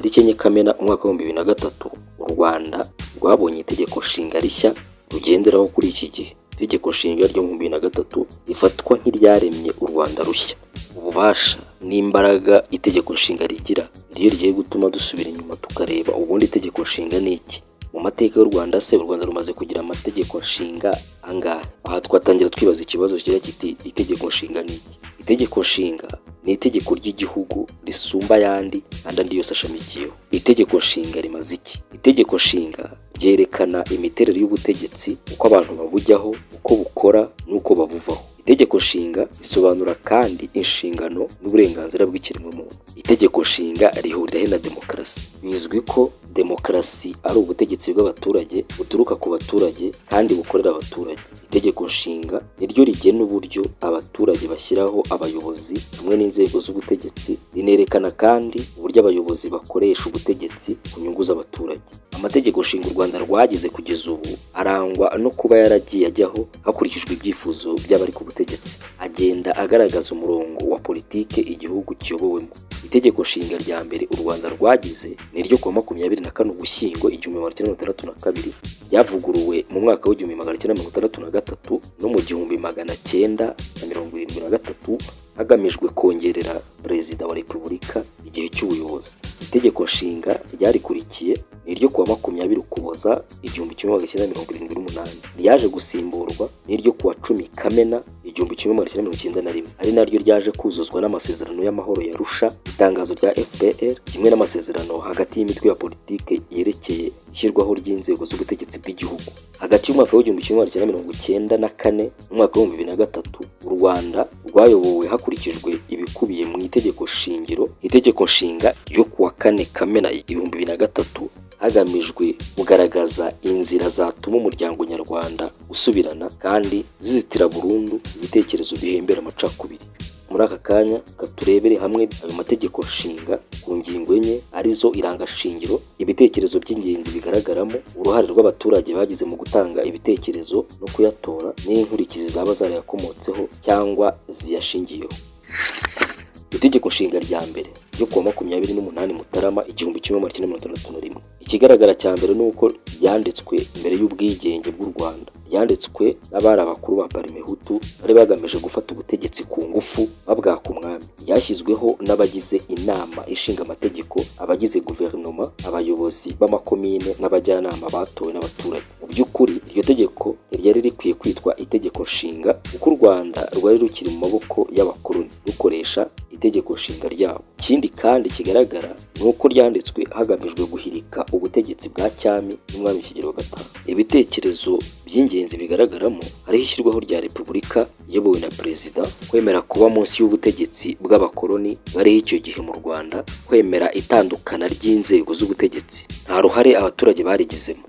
Tariki 4 Kamena umwaka wa 2003, u Rwanda rwabonye itegeko nshinga rishya rugenderaho kuri iki gihe. Itegeko nshinga ryo mu 2003 rifatwa nk'iryaremye u Rwanda rushya. Ububasha n'imbaraga itegeko nshinga rigira niyo rigiye gutuma dusubira inyuma tukareba ubundi itegeko nshinga ni iki. Mu mateka y'u Rwanda se, u Rwanda rumaze kugira amategeko nshinga angahe? Aha twatangira twibaza ikibazo kigira kiti: "Itegeko nshinga ni iki?" Itegeko nshinga ni itegeko ry'igihugu risumba ayandi kandi andi yose ashamikiyeho. Itegeko nshinga rimaze iki? Itegeko nshinga ryerekana imiterere y'ubutegetsi, uko abantu babujyaho, uko bukora n'uko babuvaho. Itegeko nshinga risobanura kandi inshingano n'uburenganzira bw'ikiremwamuntu. Itegeko nshinga rihurira he na demokarasi? Bizwi ko demokarasi ari ubutegetsi bw'abaturage, buturuka ku baturage kandi bukorera abaturage. Itegeko nshinga niryo rigena uburyo abaturage bashyiraho abayobozi hamwe n'inzego z'ubutegetsi, rinerekana kandi uburyo abayobozi bakoresha ubutegetsi ku nyungu z'abaturage. Amategeko nshinga u Rwanda rwagize kugeza ubu arangwa no kuba yaragiye ajyaho hakurikijwe ibyifuzo by'abari ku butegetsi, agenda agaragaza umurongo wa politike igihugu kiyobowemo. Itegeko nshinga rya mbere u Rwanda rwagize ni iryo kuwa 24 Ugushyingo 1962, ryavuguruwe mu mwaka wa 1963 no mu 1973, hagamijwe kongerera Perezida wa Repubulika igihe cy'ubuyobozi. Itegeko nshinga ryarikurikiye ni iryo kuwa 20 Ukuboza 1978, ryaje gusimburwa n'iryo kuwa 10 Kamena 1991, ari naryo ryaje kuzuzwa n'amasezerano y'amahoro y'Arusha, itangazo rya FPR, kimwe n'amasezerano hagati y'imitwe ya politike yerekeye ishyirwaho ry'inzego z'ubutegetsi bw'igihugu. Hagati y'umwaka wa 1994 n'umwaka wa 2003, u Rwanda rwayobowe hakurikijwe ibikubiye mu itegeko shingiro, itegeko nshinga ryo kuwa 4 Kamena 2003, hagamijwe kugaragaza inzira zatuma umuryango nyarwanda usubirana kandi zizitira burundu ibitekerezo bihembera amacakubiri. Muri aka kanya katurebere hamwe ayo mategeko nshinga ku ngingo enye, arizo: irangashingiro, ibitekerezo by'ingenzi bigaragaramo, uruhare rw'abaturage bagize mu gutanga ibitekerezo no kuyatora, n'inkurikizi zaba zarayakomotseho cyangwa ziyashingiyeho. Itegeko nshinga rya mbere ryo kuwa 28 Mutarama 1961, ikigaragara cya mbere ni uko ryanditswe mbere y'ubwigenge bw'u Rwanda. Ryanditswe n'abari abakuru ba Parmehutu bari bagamije gufata ubutegetsi ku ngufu babwaka umwami. Ryashyizweho n'abagize Inama Ishinga Amategeko, abagize guverinoma, abayobozi b'amakomine n'abajyanama batowe n'abaturage. Mu by'ukuri iryo tegeko ntiryari rikwiye kwitwa itegeko nshinga, kuko u Rwanda rwari rukiri mu maboko y'abakoloni, rukoresha itegeko nshinga ryabo. Ikindi kandi kigaragara ni uko ryanditswe hagamijwe guhirika ubutegetsi bwa cyami n'umwami Kigeli wa V. Ibitekerezo by'ingenzi bigaragaramo hariho ishyirwaho rya repubulika iyobowe na perezida, kwemera kuba munsi y'ubutegetsi bw'abakoloni bwariho icyo gihe mu Rwanda, kwemera itandukana ry'inzego z'ubutegetsi. Nta ruhare abaturage barigizemo.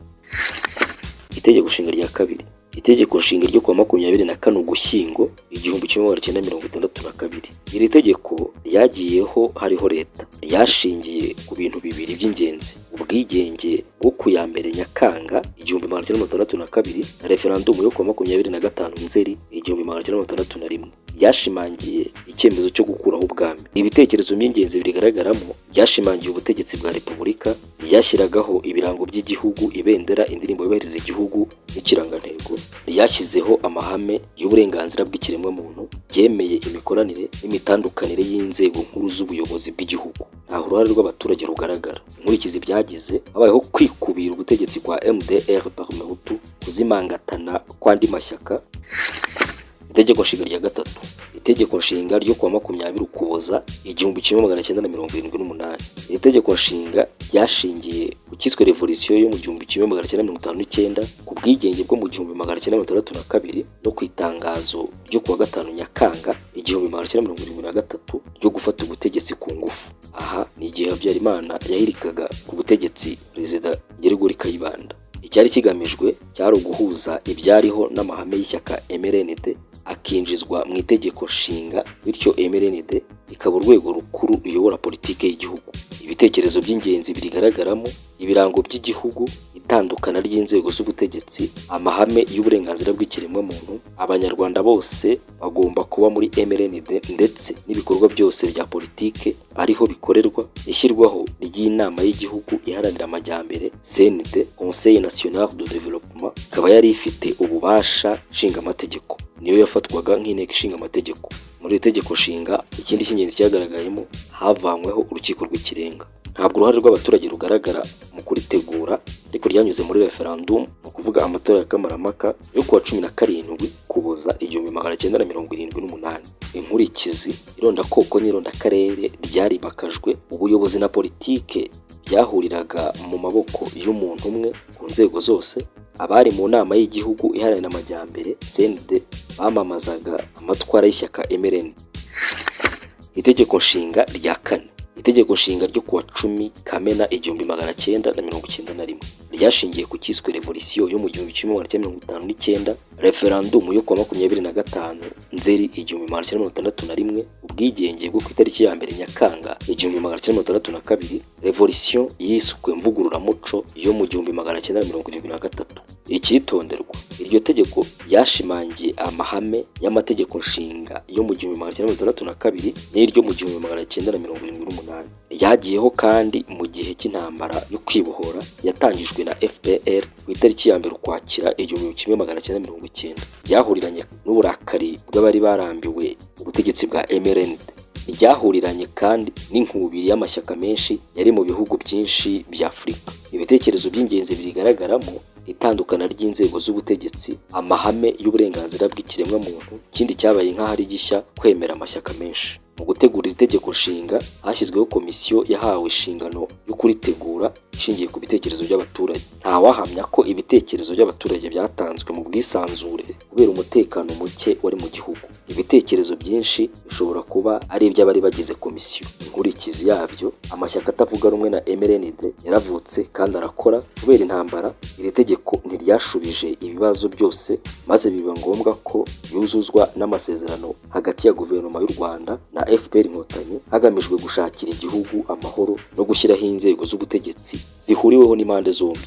Itegeko nshinga rya kabiri, itegeko nshinga ryo kuwa 24 Ugushyingo 1962. Iri tegeko ryagiyeho hariho leta. Ryashingiye ku bintu bibiri by'ingenzi: ubwigenge bwo ku ya 1 Nyakanga 1962 na referandumu yo kuwa 25 Nzeri 1961. Ryashimangiye icyemezo cyo gukuraho ubwami. Ibitekerezo by'ingenzi bigaragaramo: ryashimangiye ubutegetsi bwa repubulika, ryashyiragaho ibirango by'igihugu, ibendera, indirimbo yubahiriza igihugu n'ikirangantego, ryashyizeho amahame y'uburenganzira bw'ikiremwamuntu, ryemeye imikoranire n'imitandukanire y'inzego nkuru z'ubuyobozi bw'igihugu. Ntaho uruhare rw'abaturage rugaragara. Inkurikizi byagize, habayeho kwikubira ubutegetsi kwa MDR Parmehutu, kuzimangatana kw'andi mashyaka. Itegeko nshinga rya gatatu, itegeko nshinga ryo kuwa 20 Ukuboza 1978. Iri tegeko nshinga ryashingiye ku cyiswe revolisiyo yo mu 1959, ku bwigenge bwo mu 1962 no ku itangazo ryo kuwa 5 Nyakanga 1973 ryo gufata ubutegetsi ku ngufu. Aha ni igihe Habyarimana yahirikaga ku butegetsi Perezida Gerigori Kayibanda. Icyari kigamijwe cyari uguhuza ibyariho n'amahame y'ishyaka MRND. akinjizwa mu itegeko nshinga, bityo MRND ikaba urwego rukuru ruyobora politiki y'igihugu. Ibitekerezo by'ingenzi birigaragaramo: ibirango by'igihugu, itandukana ry'inzego z'ubutegetsi, amahame y'uburenganzira bw'ikiremwamuntu, Abanyarwanda bose bagomba kuba muri MRND ndetse n'ibikorwa byose bya politike ariho bikorerwa, ishyirwaho ry'inama y'igihugu iharanira amajyambere CND, Conseil National de Développement, ikaba yari ifite ububasha nshingamategeko, niyo yafatwaga nk'inteko ishinga amategeko. Muri iri tegeko nshinga, ikindi cy'ingenzi cyagaragayemo, havanyweho Urukiko rw'Ikirenga. Ntabwo uruhare rw'abaturage rugaragara mu kuritegura, ariko ryanyuze muri referendum, ni ukuvuga amatora ya kamarampaka yo kuwa 17 Ukuboza 1978. Inkurikizi: irondakoko n'irondakarere ryarimakajwe, ubuyobozi na politike byahuriraga mu maboko y'umuntu umwe ku nzego zose. Abari mu nama y'igihugu iharanira amajyambere CND bamamazaga amatwara y'ishyaka MRND. Itegeko nshinga rya kane, itegeko nshinga ryo kuwa 10 Kamena 1991, ryashingiye ku cyiswe revolisiyo yo mu 1959, referandumu yo kuwa 25 Nzeri 1961, ubwigenge bwo ku itariki ya 1 Nyakanga 1962, revolisiyo yiswe mvugururamuco yo mu 1973. Icyitonderwa: iryo tegeko ryashimangiye amahame y'amategeko nshinga yo mu 1962 n'iryo mu 1978. Ryagiyeho kandi mu gihe cy'intambara yo kwibohora yatangijwe na FPR ku itariki ya 1 Ukwakira 1990. Ryahuriranye n'uburakari bw'abari barambiwe ubutegetsi bwa MRND. Ryahuriranye kandi n'inkubiri y'amashyaka menshi yari mu bihugu byinshi bya Afurika. Ibitekerezo by'ingenzi bigaragaramo: itandukana ry'inzego z'ubutegetsi, amahame y'uburenganzira bw'ikiremwamuntu. Ikindi cyabaye nk'aho ari gishya, kwemera amashyaka menshi. Mu gutegura iri tegeko nshinga, hashyizweho komisiyo yahawe inshingano yo kuritegura ishingiye ku bitekerezo by'abaturage. Ntawahamya ko ibitekerezo by'abaturage byatanzwe mu bwisanzure kubera umutekano muke wari mu gihugu. Ibitekerezo byinshi bishobora kuba ari iby'abari bagize komisiyo. Inkurikizi yabyo: amashyaka atavuga rumwe na MRND yaravutse kandi arakora. Kubera intambara, iri tegeko ntiryashubije ibibazo byose, maze biba ngombwa ko yuzuzwa n'amasezerano hagati ya guverinoma y'u Rwanda na FPR Inkotanyi, hagamijwe gushakira igihugu amahoro no gushyiraho inzego z'ubutegetsi zihuriweho n'impande zombi.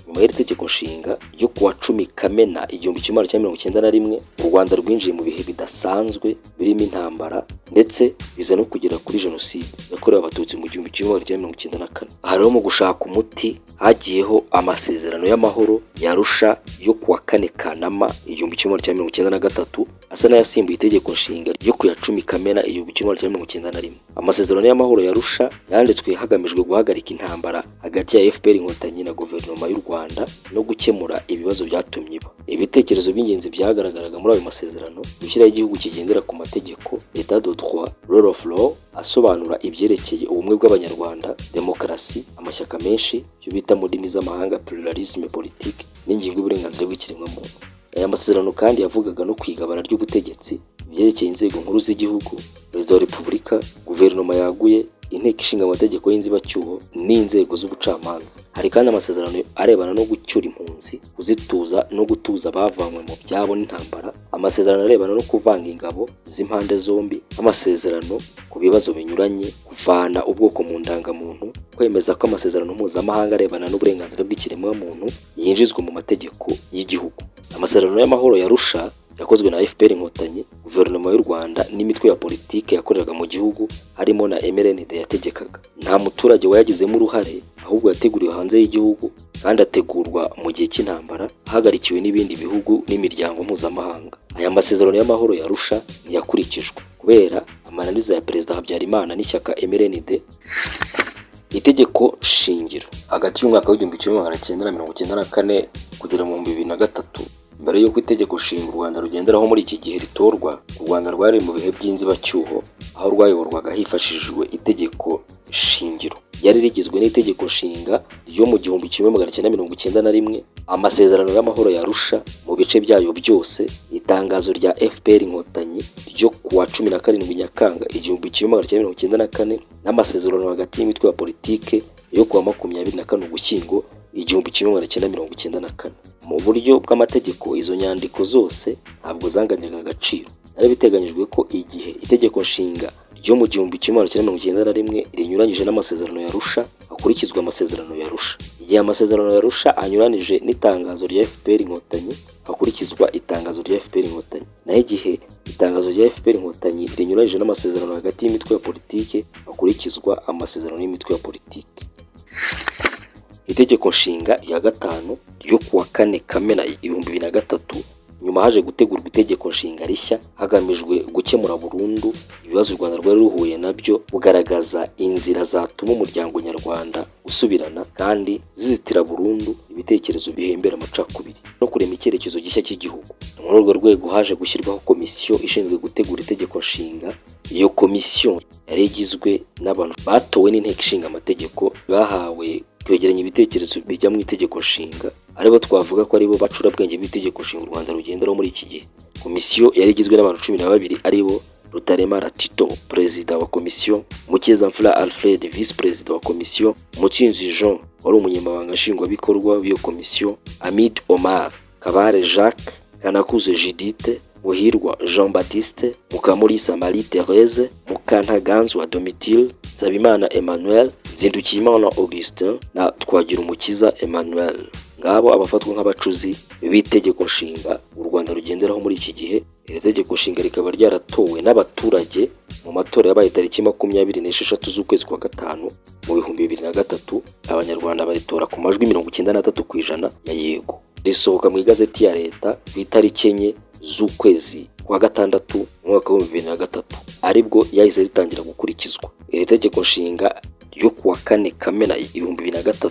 Nyuma y'iri tegeko nshinga ryo kuwa 10 Kamena 1991, u Rwanda rwinjiye mu bihe bidasanzwe birimo intambara, ndetse biza no kugera kuri jenoside yakorewe Abatutsi mu 1994. Aha rero, mu gushaka umuti, hagiyeho amasezerano y'amahoro y'Arusha yo kuwa 4 Kanama 1993, asa n'ayasimbuye itegeko nshinga ryo ku ya 10 Kamena 1991. Amasezerano y'amahoro y'Arusha yanditswe hagamijwe guhagarika intambara hagati ya FPR Inkotanyi na guverinoma y'u Rwanda no gukemura ibibazo byatumye iba. Ibitekerezo by'ingenzi byagaragaraga muri ayo masezerano: gushyiraho igihugu kigendera ku mategeko, état de droit, rule of law, asobanura ibyerekeye ubumwe bw'Abanyarwanda, demokarasi, amashyaka menshi, icyo bita mu ndimi z'amahanga pluralisme politique, n'ingingo y'uburenganzira bw'ikiremwamuntu. Aya masezerano kandi yavugaga no ku igabana ry'ubutegetsi, ibyerekeye inzego nkuru z'igihugu, perezida wa repubulika, guverinoma yaguye, inteko ishinga amategeko y'inzibacyuho n'inzego z'ubucamanza. Hari kandi amasezerano arebana no gucyura impunzi, kuzituza no gutuza abavanywe mu byabo n'intambara, amasezerano arebana no kuvanga ingabo z'impande zombi, amasezerano ku bibazo binyuranye, kuvana ubwoko mu ndangamuntu, kwemeza ko amasezerano mpuzamahanga arebana n'uburenganzira bw'ikiremwamuntu yinjizwa mu mategeko y'igihugu. Amasezerano y'amahoro y'Arusha yakozwe na FPR Inkotanyi, guverinoma y'u Rwanda n'imitwe ya politiki yakoreraga mu gihugu, harimo na MRND yategekaga. Nta muturage wayagizemo uruhare, ahubwo yateguriwe hanze y'igihugu kandi ategurwa mu gihe cy'intambara, ahagarikiwe n'ibindi bihugu n'imiryango mpuzamahanga. Aya masezerano y'amahoro y'Arusha ntiyakurikijwe kubera amananiza ya Perezida Habyarimana n'ishyaka MRND. Itegeko shingiro hagati y'umwaka w'1994 kugera mu 2003, mbere y'uko itegeko nshinga u Rwanda rugenderaho muri iki gihe ritorwa, u Rwanda rwari mu bihe by'inzibacyuho, aho rwayoborwaga hifashishijwe itegeko shingiro ryari rigizwe n'itegeko nshinga ryo mu 1991, amasezerano y'amahoro y'Arusha mu bice byayo byose, itangazo rya FPR Inkotanyi ryo kuwa 17 Nyakanga 1994, n'amasezerano hagati y'imitwe ya politike yo kuwa 24 Ugushyingo 1994. Mu buryo bw'amategeko, izo nyandiko zose ntabwo zanganyaga agaciro. Byari biteganyijwe ko igihe Itegeko Nshinga ryo mu 1991 rinyuranyije n'amasezerano ya Arusha, hakurikizwa amasezerano ya Arusha. Igihe amasezerano ya Arusha anyuranije n'itangazo rya FPR Inkotanyi, hakurikizwa itangazo rya FPR Inkotanyi. Naho igihe itangazo rya FPR Inkotanyi rinyuranyije n'amasezerano hagati y'imitwe ya politike, hakurikizwa amasezerano y'imitwe ya politike. Itegeko Nshinga rya gatanu ryo kuwa 4 Kamena 2003, nyuma haje gutegurwa Itegeko Nshinga rishya hagamijwe gukemura burundu ibibazo u Rwanda rwari ruhuye nabyo, kugaragaza inzira zatuma umuryango nyarwanda usubirana kandi zizitira burundu ibitekerezo bihembera amacakubiri, no kurema icyerekezo gishya cy'igihugu. Muri urwo rwego haje gushyirwaho komisiyo ishinzwe gutegura Itegeko Nshinga. Iyo komisiyo yari igizwe n'abantu batowe n'Inteko Ishinga Amategeko, bahawe kwegeranya ibitekerezo bijya mu Itegeko Nshinga, aribo twavuga ko aribo bacurabwenge b'Itegeko Nshinga u Rwanda rugenderaho muri iki gihe. Komisiyo yari igizwe n'abantu 12, aribo: Rutaremara Tito, perezida wa komisiyo; Mukezamfura Alfred, visi perezida wa komisiyo; Mutsinzi Jean, wari umunyamabanga nshingwabikorwa w'iyo komisiyo; Hamid Omar, Kabare Jacques, Kanakuze Judith, Muhirwa Jean Baptiste, Mukamulisa Marie Therese, Mukantaganzwa Domitille, Nsabimana Emmanuel, Zindukiyimana Augustin na Twagirumukiza Emmanuel. Ngabo abafatwa nk'abacuzi b'Itegeko Nshinga u Rwanda rugenderaho muri iki gihe. Iri tegeko nshinga rikaba ryaratowe n'abaturage mu matora yabaye tariki 26 z'ukwezi kwa gatanu mu 2003. Abanyarwanda baritora ku majwi 93% ya yego. Risohoka mu igazeti ya leta ku itariki 4 z'ukwezi kwa gatandatu mu mwaka wa 2003, aribwo yahise ritangira gukurikizwa. Iri tegeko nshinga ryo kuwa 4 Kamena 2003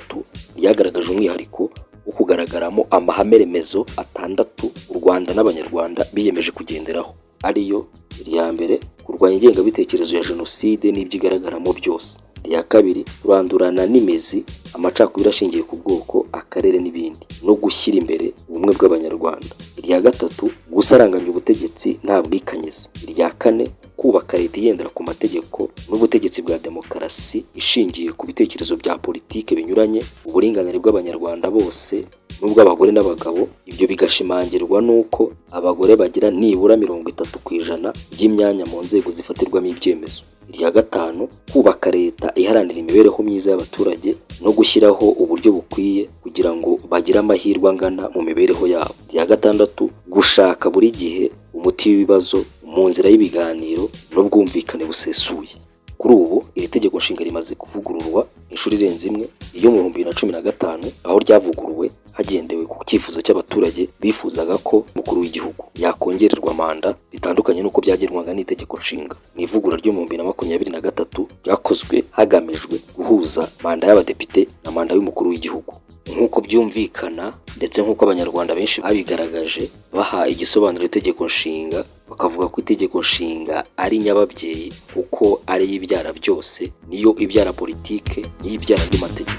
ryagaragaje umwihariko wo kugaragaramo amahame remezo atandatu u Rwanda n'Abanyarwanda biyemeje kugenderaho, ariyo: irya mbere, kurwanya ingengabitekerezo ya jenoside n'ibyo igaragaramo byose; irya kabiri, kurandurana n'imizi amacakubiri ashingiye ku bwoko, akarere n'ibindi, no gushyira imbere ubumwe bw'Abanyarwanda; irya gatatu, gusaranganya ubutegetsi nta bwikanyize; irya kane, kubaka leta igendera ku mategeko n'ubutegetsi bwa demokarasi ishingiye ku bitekerezo bya politike binyuranye, uburinganire bw'Abanyarwanda bose n'ubw'abagore n'abagabo, ibyo bigashimangirwa n'uko abagore bagira nibura 30% by'imyanya mu nzego zifatirwamo ibyemezo; irya gatanu, kubaka leta iharanira imibereho myiza y'abaturage no gushyiraho uburyo bukwiye kugira ngo bagire amahirwe angana mu mibereho yabo; irya gatandatu, gushaka buri gihe umuti w'ibibazo mu nzira y'ibiganiro n'ubwumvikane busesuye. Kuri ubu iri tegeko nshinga rimaze kuvugururwa inshuro irenze imwe, iyo mu 2015, aho ryavuguruwe hagendewe ku cyifuzo cy'abaturage bifuzaga ko umukuru w'igihugu yakongererwa manda, bitandukanye n'uko byagenwaga n'Itegeko Nshinga. Mu ivugurura ryo mu 2023 ryakozwe hagamijwe guhuza manda y'abadepite na manda y'umukuru w'igihugu. Nk'uko byumvikana ndetse nk'uko Abanyarwanda benshi babigaragaje baha igisobanuro Itegeko Nshinga, bakavuga ko Itegeko Nshinga ari nyababyeyi kuko ari yo ibyara byose, niyo ibyara politike, niyo ibyara andi mategeko.